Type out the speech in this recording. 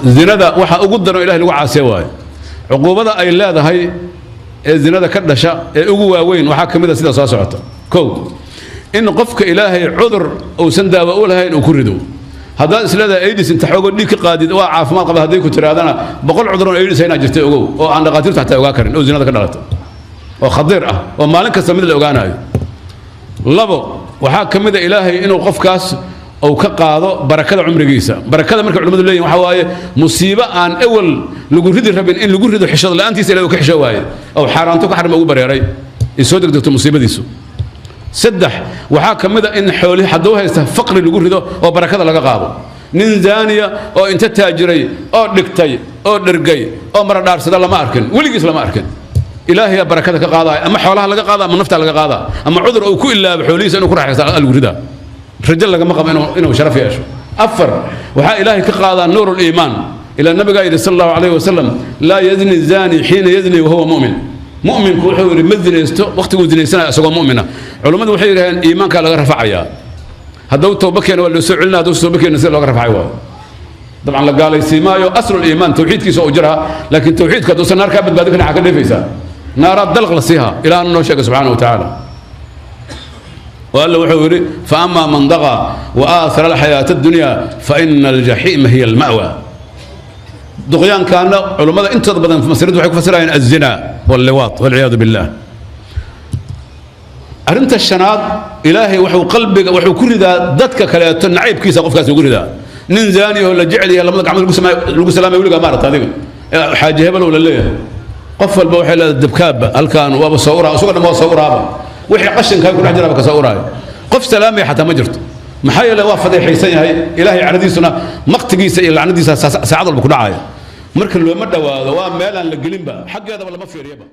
Zinada waxa ugu daran Ilahay lagu caasiyo waayo. Cuquubada ay leedahay ee zinada ka dhasha ee ugu waaweyn waxaa ka mid a sida soo socota: kow, in qofka Ilaahay cudur uusan daawo u lahayn uu ku rido. Haddaad isleedahay AIDS inta xoogo dhiig ka qaadid waa caafimaad qaba, hadday ku tiraadana 100 cudur oo AIDS haynaa jirtay ogow, oo aan dhaqaatiirtu xataa ogaa karin oo zinada ka dhalata oo khadiir ah oo maalin kasta mid la ogaanayo. Labo, waxaa ka mid a Ilaahay inuu qofkaas uu ka qaado barakada cumrigiisa. Barakada markay culimmadu leeyihin waxaa waaye musiibo aan ewel lagu ridi rabin in lagu rido, xishood la'aantiisa Ilahay uu ka xisho waaye oo xaaraanto ka xarma ugu bareeray ay soo degdegto musiibadiisu. Saddex, waxaa ka mid a in xoolihi hadduu haysta faqri lagu rido oo barakada laga qaado. Nin zaaniya oo inta taajiray oo dhigtay oo dhergay oo mara dhaarsada lama arkin, weligiis lama arkin. Ilaahayaa barakada ka qaadaya, ama xoolaha laga qaada ama nafta laga qaada ama cudur uu ku ilaabo xoolihiisa inuu ku raaxaysta lagu ridaa. Rajo lagama qabo inuu sharaf yeesho. Afar, waxaa Ilaahay ka qaadaa nuur liimaan. Ilaa nabigaa yidhi sal Allahu calayhi wasalam: "Laa yazni zani xiina yazni wahuwa mu'min." Mu'minku, wuxuu yidhi, ma zinaysto waqtiguu zinaysanayo isagoo mu'mina. Culummadu waxay yidhaheen iimaankaa laga rafacayaa. Hadduu tooba keeno waa loo soo celinaya, hadduu tooba keeno sida looga rafacay waayo. Dabcan la gaalaysiimaayo, aslu liimaan tawxiidkiisa oo jiraa, laakiin tawxiidka hadduusan naar kaa badbaadin karin, xaa ka dheefaysaa? Naaraad dalq la siihaa. Ilaahna noo sheegay subxaana wa tacaala oo Alla wuxuu yidhi: "Faama man daqaa wa aathara alxayaata addunya faina aljaxiima hiya alma'wa." Duqyaankaana culummada intooda badan mufasiriintu waxay ku fasirayaan azina walliwaat, walciyaadu billah. Arrinta shanaad, Ilaahay wuxuu qalbiga wuxuu ku ridaa dadka kaleeto nacaybkiisa qofkaas ugu ridaa. Nin zaani oo la jecel yahay, lamada gacmood lagu salaamay, weligaa maarata adiga xaaji hebelow la leeyahay, qof walba waxay leedahay dabkaabba halkaan waaba soo uraa, isagoo dhan waa soo uraaba, wixii qashinkaa ku dhex jiraaba ka soo uraayo. Qof salaamaya xataa ma jirto. Maxaa yeele waa fadeexaysan yahay. Ilaahay caradiisuna, maqtigiisa iyo lacnadiisa saacad walba ku dhacaya. Marka looma dhowaado, waa meel aan la gelinba, xaggeedaba lama fiiriyaba.